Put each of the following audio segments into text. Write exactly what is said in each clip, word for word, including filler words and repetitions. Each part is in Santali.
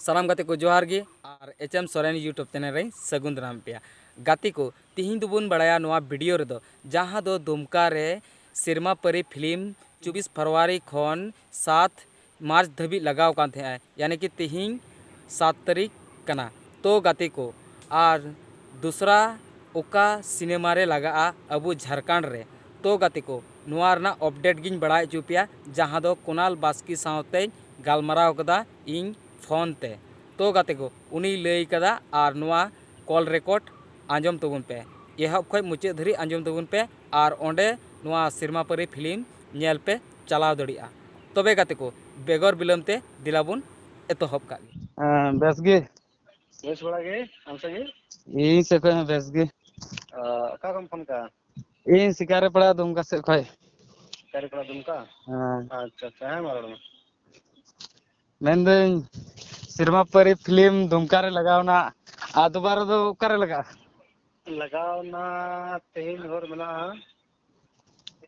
ᱥᱟᱱᱟᱢ ᱜᱟᱛᱮ ᱠᱚ ᱡᱚᱦᱟᱨ ᱜᱮ ᱟᱨ H M Soren YouTube channel ᱨᱮᱧ ᱥᱟᱹᱜᱩᱱ ᱫᱟᱨᱟᱢ ᱯᱮᱭᱟ᱾ ᱜᱟᱛᱮ ᱠᱚ, ᱛᱤᱦᱤᱧ ᱫᱚᱵᱚᱱ ᱵᱟᱲᱟᱭᱟ ᱱᱚᱣᱟ ᱵᱷᱤᱰᱤᱭᱳ ᱨᱮᱫᱚ, ᱡᱟᱦᱟᱸ ᱫᱚ ᱫᱩᱢᱠᱟ ᱨᱮ ᱥᱮᱨᱢᱟ ᱯᱟᱹᱨᱤ ᱯᱷᱤᱞᱢ ᱪᱚᱵᱵᱤᱥ ᱯᱷᱮᱵᱽᱨᱩᱣᱟᱨᱤ ᱠᱷᱚᱱ ᱥᱟᱛ ᱢᱟᱨᱪ ᱫᱷᱟᱹᱵᱤᱡ ᱞᱟᱜᱟᱣ ᱠᱟᱱ ᱛᱟᱦᱮᱸᱜᱼᱟ, ᱭᱟᱱᱤ ᱠᱤ ᱛᱤᱦᱤᱧ ᱥᱟᱛ ᱛᱟᱹᱨᱤᱠᱷ ᱠᱟᱱᱟ᱾ ᱛᱚ ᱜᱟᱛᱮ ᱠᱚ, ᱟᱨ ᱫᱚᱥᱨᱟ ᱚᱠᱟ ᱥᱤᱱᱮᱢᱟ ᱨᱮ ᱞᱟᱜᱟᱜᱼᱟ ᱟᱵᱚ ᱡᱷᱟᱲᱠᱷᱚᱸᱰ ᱨᱮ? ᱛᱚ ᱜᱟᱛᱮ ᱠᱚ, ᱱᱚᱣᱟ ᱨᱮᱱᱟᱜ ᱟᱯᱰᱮᱴ ᱜᱤᱧ ᱵᱟᱲᱟᱭ ᱦᱚᱪᱚ ᱯᱮᱭᱟ, ᱡᱟᱦᱟᱸ ᱫᱚ ᱠᱩᱱᱟᱞ ᱵᱟᱥᱠᱮ ᱥᱟᱶᱛᱮᱧ ᱜᱟᱞᱢᱟᱨᱟᱣ ᱠᱟᱫᱟ ᱤᱧ ᱯᱷᱳᱱ ᱛᱮ᱾ ᱛᱚ ᱜᱟᱛᱮ ᱠᱚ, ᱩᱱᱤᱭ ᱞᱟᱹᱭ ᱠᱟᱫᱟ, ᱟᱨ ᱱᱚᱣᱟ ᱠᱚᱞ ᱨᱮᱠᱚᱨᱰ ᱟᱸᱡᱚᱢ ᱛᱟᱵᱚᱱ ᱯᱮ, ᱮᱦᱚᱵ ᱠᱷᱚᱱ ᱢᱩᱪᱟᱹᱫ ᱫᱷᱟᱹᱨᱤᱡ ᱟᱸᱡᱚᱢ ᱛᱟᱵᱚᱱ ᱯᱮ, ᱟᱨ ᱚᱸᱰᱮ ᱱᱚᱣᱟ ᱥᱮᱨᱢᱟ ᱯᱟᱹᱨᱤ ᱯᱷᱤᱞᱢ ᱧᱮᱞ ᱯᱮ ᱪᱟᱞᱟᱣ ᱫᱟᱲᱮᱭᱟᱜᱼᱟ᱾ ᱛᱚᱵᱮ ᱜᱟᱛᱮ ᱠᱚ, ᱵᱮᱜᱚᱨ ᱵᱤᱞᱚᱢ ᱛᱮ ᱫᱮᱞᱟ ᱵᱚᱱ ᱮᱛᱚᱦᱚᱵ ᱠᱟᱜ ᱜᱮ᱾ ᱦᱮᱸ, ᱵᱮᱥ ᱜᱮ᱾ ᱵᱮᱥ ᱵᱟᱲᱟ ᱜᱮ, ᱟᱢ ᱥᱮᱫ ᱜᱮ? ᱤᱧ ᱥᱮᱫ ᱠᱷᱚᱱ ᱦᱚᱸ ᱵᱮᱥ ᱜᱮ᱾ ᱚ, ᱚᱠᱟ ᱠᱷᱚᱱ ᱯᱷᱳᱱ ᱠᱟᱜᱼᱟ? ᱤᱧ ᱥᱤᱠᱟᱨᱤᱯᱟᱲᱟ ᱫᱩᱢᱠᱟ ᱥᱮᱫ ᱠᱷᱚᱡ᱾ ᱥᱤᱠᱟᱨᱤᱯᱟᱲᱟ ᱫᱩᱢᱠᱟ? ᱦᱮᱸ᱾ ᱟᱪᱪᱷᱟ, ᱟᱪᱪᱷᱟ, ᱦᱮᱸ, ᱢᱟ ᱨᱚᱲ ᱢᱮ᱾ ᱢᱮᱱᱫᱟᱹᱧ, ᱥᱮᱨᱢᱟ ᱯᱟᱹᱨᱤ ᱯᱷᱤᱞᱢ ᱫᱩᱢᱠᱟ ᱨᱮ ᱞᱟᱜᱟᱣᱱᱟ, ᱟᱨ ᱫᱩᱵᱟᱨᱟ ᱫᱚ ᱚᱠᱟᱨᱮ ᱞᱟᱜᱟᱜᱼᱟ? ᱞᱟᱜᱟᱣᱱᱟ, ᱛᱮᱦᱮᱧ ᱵᱷᱳᱨ ᱢᱮᱱᱟᱜᱼᱟ᱾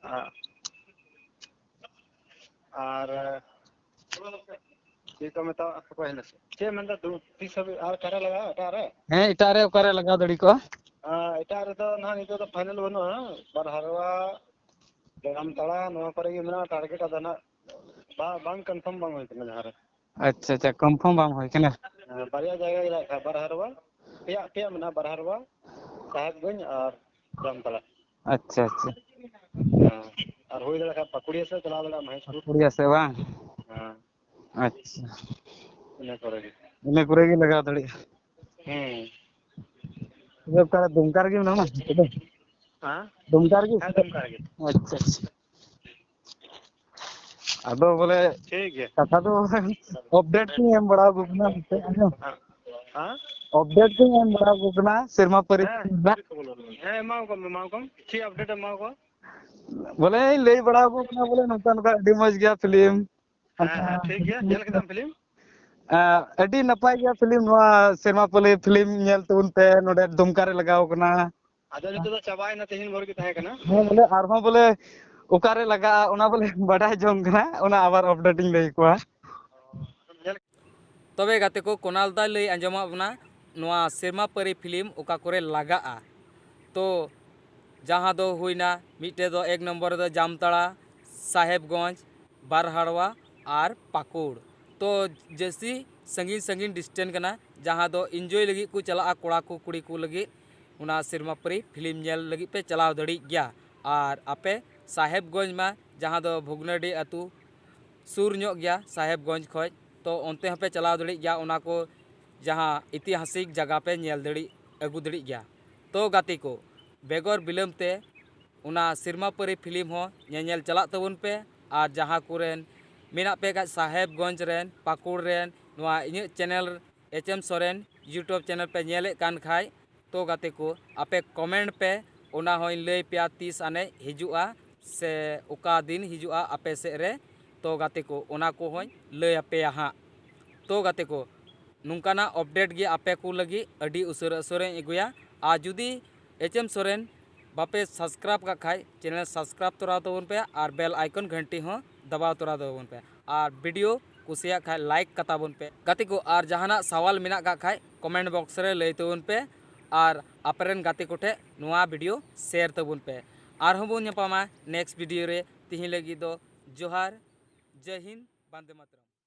ᱟ-, ᱟᱨ ᱪᱮᱫ ᱠᱚ ᱢᱮᱛᱟᱣᱟᱜ ᱠᱚ ᱦᱮᱱᱟ ᱥᱮ? ᱪᱮᱫ ᱢᱮᱱᱫᱟ, ᱫᱩ-, ᱛᱤᱥ ᱦᱟᱹᱵᱤᱡ ᱟᱨ ᱚᱠᱟᱨᱮ ᱞᱟᱜᱟᱜᱼᱟ, ᱮᱴᱟᱜ ᱨᱮ? ᱦᱮᱸ, ᱮᱴᱟᱜ ᱨᱮ ᱚᱠᱟᱨᱮ ᱞᱟᱜᱟᱣ ᱫᱟᱲᱮ ᱠᱚᱜᱼᱟ? ᱟᱨ ᱮᱴᱟᱜ ᱨᱮᱫᱚ ᱱᱟᱦᱟᱜ ᱱᱤᱛᱚᱜ ᱫᱚ ᱯᱷᱟᱭᱱᱟᱞ ᱵᱟᱹᱱᱩᱜᱼᱟ᱾ ᱵᱟᱨᱦᱟᱨᱣᱟ, ᱡᱟᱢᱛᱟᱲᱟ, ᱱᱚᱣᱟ ᱠᱚᱨᱮ ᱜᱮ ᱢᱮᱱᱟᱜᱼᱟ ᱴᱟᱨᱜᱮᱴ᱾ ᱟᱫᱚ ᱱᱟᱦᱟᱜ ᱵᱟ-, ᱵᱟᱝ ᱠᱚᱱᱯᱷᱟᱨᱢ ᱵᱟᱝ ᱦᱩᱭ ᱠᱟᱱᱟ ᱡᱟᱦᱟᱸ ᱨᱮ᱾ ᱟᱪᱪᱷᱟ, ᱟᱪᱪᱷᱟ, ᱠᱚᱱᱯᱷᱟᱨᱢ ᱵᱟᱝ ᱦᱩᱭ ᱠᱟᱱᱟ᱾ ᱦᱮᱸ, ᱵᱟᱨᱭᱟ ᱡᱟᱭᱜᱟ ᱜᱮ ᱞᱟᱜᱟᱜ ᱠᱷᱟᱱ, ᱵᱟᱨᱦᱟᱨᱣᱟ, ᱯᱮᱭᱟ, ᱯᱮᱭᱟ ᱢᱮᱱᱟᱜᱼᱟ, ᱵᱟᱨᱦᱟᱨᱣᱟ, ᱥᱟᱦᱮᱵᱽᱜᱚᱸᱡᱽ ᱟᱨ ᱡᱟᱢᱛᱟᱲᱟ᱾ ᱟᱪᱪᱷᱟ, ᱟᱪᱪᱷᱟ᱾ ᱦᱮᱸ, ᱟᱨ ᱦᱩᱭ ᱫᱟᱲᱮᱭᱟᱜ ᱠᱷᱟᱱ ᱯᱟᱠᱩᱲᱤᱭᱟᱹ ᱥᱮᱫ ᱪᱟᱞᱟᱣ ᱫᱟᱲᱮᱭᱟᱜᱼᱟ, ᱢᱚᱦᱮᱥᱯᱩᱨ᱾ ᱯᱟᱠᱩᱲᱤᱭᱟᱹ ᱥᱮᱫ ᱵᱟᱝ? ᱦᱮᱸ᱾ ᱟᱪᱪᱷᱟ᱾ ᱤᱱᱟᱹ ᱠᱚᱨᱮ ᱜᱮ᱾ ᱤᱱᱟᱹ ᱠᱚᱨᱮ ᱜᱮ ᱞᱟᱜᱟᱣ ᱫᱟᱲᱮᱭᱟᱜᱼᱟ᱾ ᱦᱮᱸ᱾ ᱛᱚᱵᱮ ᱚᱠᱟᱨᱮ, ᱫᱩᱢᱠᱟ ᱨᱮᱜᱮ ᱢᱮᱱᱟᱢᱟ ᱱᱤᱛᱚᱜ ᱫᱚ? ᱦᱮᱸ? ᱫᱩᱢᱠᱟ ᱨᱮᱜᱮ? ᱦᱮᱸ, ᱫᱩᱢᱠᱟ ᱨᱮᱜᱮ᱾ ᱟᱪᱪᱷᱟ, ᱟᱪᱪᱷᱟ᱾ ᱟᱫᱚ ᱵᱚᱞᱮ ᱴᱷᱤᱠ ᱜᱮᱭᱟ᱾ ᱠᱟᱛᱷᱟ ᱫᱚ ᱟᱯᱰᱮᱴ ᱠᱚᱧ ᱮᱢ ᱵᱟᱲᱟ ᱟᱠᱚ ᱠᱟᱱᱟ, ᱱᱚᱛᱮ ᱟᱸᱡᱚᱢ᱾ ᱦᱮᱸ? ᱦᱮᱸ? ᱟᱯᱰᱮᱴ ᱠᱚᱧ ᱮᱢ ᱵᱟᱲᱟ ᱟᱠᱚ ᱠᱟᱱᱟ ᱥᱮᱨᱢᱟ ᱯᱟᱹᱨᱤ ᱦᱮᱸ᱾ ᱨᱮᱱᱟᱜ᱾ ᱦᱮᱸ, ᱮᱢᱟ ᱠᱚᱢ, ᱮᱢᱟ ᱠᱚᱢ᱾ ᱪᱮᱫ ᱟᱯᱰᱮᱴ ᱮᱢᱟ ᱠᱚᱣᱟ? ᱵᱚᱞᱮ ᱤᱧ ᱞᱟᱹᱭ ᱵᱟᱲᱟ ᱟᱠᱚ ᱠᱟᱱᱟ ᱵᱚᱞᱮ ᱱᱚᱝᱠᱟ ᱱᱚᱝᱠᱟ ᱟᱹᱰᱤ ᱢᱚᱡᱽ ᱜᱮᱭᱟ ᱯᱷᱤᱞᱢ᱾ ᱦᱮᱸ, ᱦᱮᱸ, ᱴᱷᱤᱠ ᱜᱮᱭᱟ᱾ ᱧᱮᱞ ᱠᱮᱫᱟᱢ ᱯᱷᱤᱞᱢ? ᱟᱸ, ᱟᱹᱰᱤ ᱱᱟᱯᱟᱭ ᱜᱮᱭᱟ ᱯᱷᱤᱞᱢ᱾ ᱱᱚᱣᱟ ᱥᱮᱨᱢᱟ ᱯᱟᱹᱨᱤ ᱯᱷᱤᱞᱢ ᱧᱮᱞ ᱛᱟᱵᱚᱱ ᱯᱮ, ᱱᱚᱰᱮ ᱫᱩᱢᱠᱟ ᱨᱮ ᱞᱟᱜᱟᱣ ᱠᱟᱱᱟ᱾ ᱟᱫᱚ ᱱᱤᱛᱚᱜ ᱫᱚ ᱪᱟᱵᱟᱭᱮᱱᱟ, ᱛᱮᱦᱮᱧ ᱵᱷᱳᱨ ᱜᱮ ᱛᱟᱦᱮᱸ ᱠᱟᱱᱟ᱾ ᱦᱮᱸ, ᱵᱚᱞᱮ ᱟᱨᱦᱚᱸ ᱵᱚᱞᱮ ᱚᱠᱟᱨᱮ ᱞᱟᱜᱟᱜᱼᱟ, ᱚᱱᱟ ᱵᱚᱞᱮ ᱵᱟᱰᱟᱭ ᱡᱚᱝ ᱠᱟᱱᱟ, ᱚᱱᱟ ᱟᱵᱟᱨ ᱟᱯᱰᱮᱴ ᱤᱧ ᱞᱟᱹᱭ ᱟᱠᱚᱣᱟ᱾ ᱧᱮᱞ ᱛᱚᱵᱮ ᱜᱟᱛᱮ ᱠᱚ, ᱠᱚᱱᱟᱞ ᱫᱟᱭ ᱞᱟᱹᱭ ᱟᱸᱡᱚᱢᱟᱫ ᱵᱚᱱᱟ ᱱᱚᱣᱟ ᱥᱮᱨᱢᱟ ᱯᱟᱹᱨᱤ ᱯᱷᱤᱞᱢ ᱚᱠᱟ ᱠᱚᱨᱮ ᱞᱟᱜᱟᱜᱼᱟ᱾ ᱛᱚ ᱡᱟᱦᱟᱸ ᱫᱚ ᱦᱩᱭᱱᱟ, ᱢᱤᱫᱴᱮᱡ ᱫᱚ ᱮᱠ ᱱᱚᱢᱵᱚᱨ ᱨᱮᱫᱚ ᱡᱟᱢᱛᱟᱲᱟ, ᱥᱟᱦᱮᱵᱽᱜᱚᱸᱡᱽ, ᱵᱟᱨᱦᱟᱲᱣᱟ ᱟᱨ ᱯᱟᱹᱠᱩᱲ᱾ ᱛᱚ ᱡᱟᱹᱥᱛᱤ ᱥᱟᱺᱜᱤᱧ ᱥᱟᱺᱜᱤᱧ ᱰᱤᱥᱴᱮᱱᱥ ᱠᱟᱱᱟ, ᱡᱟᱦᱟᱸ ᱫᱚ ᱤᱱᱡᱚᱭ ᱞᱟᱹᱜᱤᱫ ᱠᱚ ᱪᱟᱞᱟᱜᱼᱟ ᱠᱚᱲᱟ ᱠᱚ ᱠᱩᱲᱤ ᱠᱚ ᱞᱟᱹᱜᱤᱫ᱾ ᱚᱱᱟ ᱥᱮᱨᱢᱟ ᱯᱟᱹᱨᱤ ᱯᱷᱤᱞᱢ ᱧᱮᱞ ᱞᱟᱹᱜᱤᱫ ᱯᱮ ᱪᱟᱞᱟᱣ ᱫᱟᱲᱮᱭᱟᱜ ᱜᱮᱭᱟ᱾ ᱟᱨ ᱟᱯᱮ ᱥᱟᱦᱮᱵᱽᱜᱚᱸᱡᱽ ᱢᱟ, ᱡᱟᱦᱟᱸ ᱫᱚ ᱵᱷᱚᱜᱽᱱᱟᱰᱤ ᱟᱹᱛᱩ ᱥᱩᱨ ᱧᱚᱜ ᱜᱮᱭᱟ ᱥᱟᱦᱮᱵᱽᱜᱚᱸᱡᱽ ᱠᱷᱚᱡ, ᱛᱚ ᱚᱱᱛᱮ ᱦᱚᱸᱯᱮ ᱪᱟᱞᱟᱣ ᱫᱟᱲᱮᱭᱟᱜ ᱜᱮᱭᱟ᱾ ᱚᱱᱟ ᱠᱚ ᱡᱟᱦᱟᱸ ᱤᱛᱤᱦᱟᱥᱤᱠ ᱡᱟᱭᱜᱟ ᱯᱮ ᱧᱮᱞ ᱫᱟᱲᱮ, ᱟᱹᱜᱩ ᱫᱟᱲᱮᱭᱟᱜ ᱜᱮᱭᱟ᱾ ᱛᱚ ᱜᱟᱛᱮ ᱠᱚ, ᱵᱮᱜᱚᱨ ᱵᱤᱞᱚᱢ ᱛᱮ ᱚᱱᱟ ᱥᱮᱨᱢᱟ ᱯᱟᱹᱨᱤ ᱯᱷᱤᱞᱢ ᱦᱚᱸ ᱧᱮᱧᱮᱞ ᱪᱟᱞᱟᱜ ᱛᱟᱵᱚᱱ ᱯᱮ᱾ ᱟᱨ ᱡᱟᱦᱟᱸ ᱠᱚᱨᱮᱱ ᱢᱮᱱᱟᱜ ᱯᱮ ᱠᱷᱟᱡ ᱥᱟᱦᱮᱵᱽᱜᱚᱸᱡᱽ ᱨᱮᱱ, ᱯᱟᱹᱠᱩᱲ ᱨᱮᱱ, ᱱᱚᱣᱟ ᱤᱧᱟᱹᱜ channel H M Soren YouTube channel ᱯᱮ ᱧᱮᱞᱮᱫ ᱠᱟᱱ ᱠᱷᱟᱡ, ᱛᱚ ᱜᱟᱛᱮ ᱠᱚ, ᱟᱯᱮ ᱠᱚᱢᱮᱱᱴ ᱯᱮ, ᱚᱱᱟ ᱦᱚᱸᱧ ᱞᱟᱹᱭ ᱯᱮᱭᱟ ᱛᱤᱥ ᱟᱱᱮᱡ ᱦᱤᱡᱩᱜᱼᱟ ᱥᱮ ᱚᱠᱟ ᱫᱤᱱ ᱦᱤᱡᱩᱜᱼᱟ ᱟᱯᱮ ᱥᱮᱫ ᱨᱮ᱾ ᱛᱚ ᱜᱟᱛᱮ ᱠᱚ, ᱚᱱᱟ ᱠᱚᱦᱚᱸᱧ ᱞᱟᱹᱭ ᱟᱯᱮᱭᱟ ᱦᱟᱸᱜ᱾ ᱛᱚ ᱜᱟᱛᱮ ᱠᱚ, ᱱᱚᱝᱠᱟᱱᱟᱜ ᱟᱯᱰᱮᱴ ᱜᱮ ᱟᱯᱮ ᱠᱚ ᱞᱟᱹᱜᱤᱫ ᱟᱹᱰᱤ ᱩᱥᱟᱹᱨᱟ ᱩᱥᱟᱹᱨᱟᱧ ᱟᱹᱜᱩᱭᱟ᱾ ᱟᱨ ᱡᱩᱫᱤ ᱮᱪ ᱮᱢ ᱥᱚᱨᱮᱱ ᱵᱟᱯᱮ ᱥᱟᱵᱥᱠᱨᱟᱭᱤᱵᱽ ᱠᱟᱜ ᱠᱷᱟᱡ, ᱪᱮᱱᱮᱞ ᱥᱟᱵᱥᱠᱨᱟᱭᱤᱵᱽ ᱛᱚᱨᱟ ᱛᱟᱵᱚᱱ ᱯᱮ ᱟᱨ ᱵᱮᱞ ᱟᱭᱠᱚᱱ ᱜᱷᱟᱱᱴᱤ ᱦᱚᱸ ᱫᱟᱵᱟᱣ ᱛᱚᱨᱟ ᱛᱟᱵᱚᱱ ᱯᱮ᱾ ᱟᱨ ᱵᱷᱤᱰᱤᱭᱳ ᱠᱩᱥᱤᱭᱟᱜ ᱠᱷᱟᱡ ᱞᱟᱭᱤᱠ ᱠᱟᱛᱟ ᱵᱚᱱ ᱯᱮ᱾ ᱜᱟᱛᱮ ᱠᱚ, ᱟᱨ ᱡᱟᱦᱟᱱᱟᱜ ᱥᱟᱣᱟᱞ ᱢᱮᱱᱟᱜ ᱠᱟᱜ ᱠᱷᱟᱡ ᱠᱚᱢᱮᱱᱴ ᱵᱚᱠᱥ ᱨᱮ ᱞᱟᱹᱭ ᱛᱟᱵᱚᱱ ᱯᱮ᱾ ᱟᱨ ᱟᱯᱮᱨᱮᱱ ᱜᱟᱛᱮ ᱠᱚᱴᱷᱮᱡ ᱱᱚᱣᱟ ᱵᱷᱤᱰᱤᱭᱳ ᱥᱮᱭᱟᱨ ᱛᱟᱵᱚᱱ ᱯᱮ᱾ ᱟᱨᱦᱚᱸ ᱵᱚᱱ ᱧᱟᱯᱟᱢᱟ ᱱᱮᱠᱥᱴ ᱵᱷᱤᱰᱤᱭᱳ ᱨᱮ᱾ ᱛᱤᱦᱤᱧ ᱞᱟᱹᱜᱤᱫ ᱫᱚ ᱡᱚᱦᱟᱨ, ᱡᱟᱭ ᱦᱤᱱᱫ, ᱵᱟᱱᱫᱮ ᱢᱟᱛᱨᱚᱢ᱾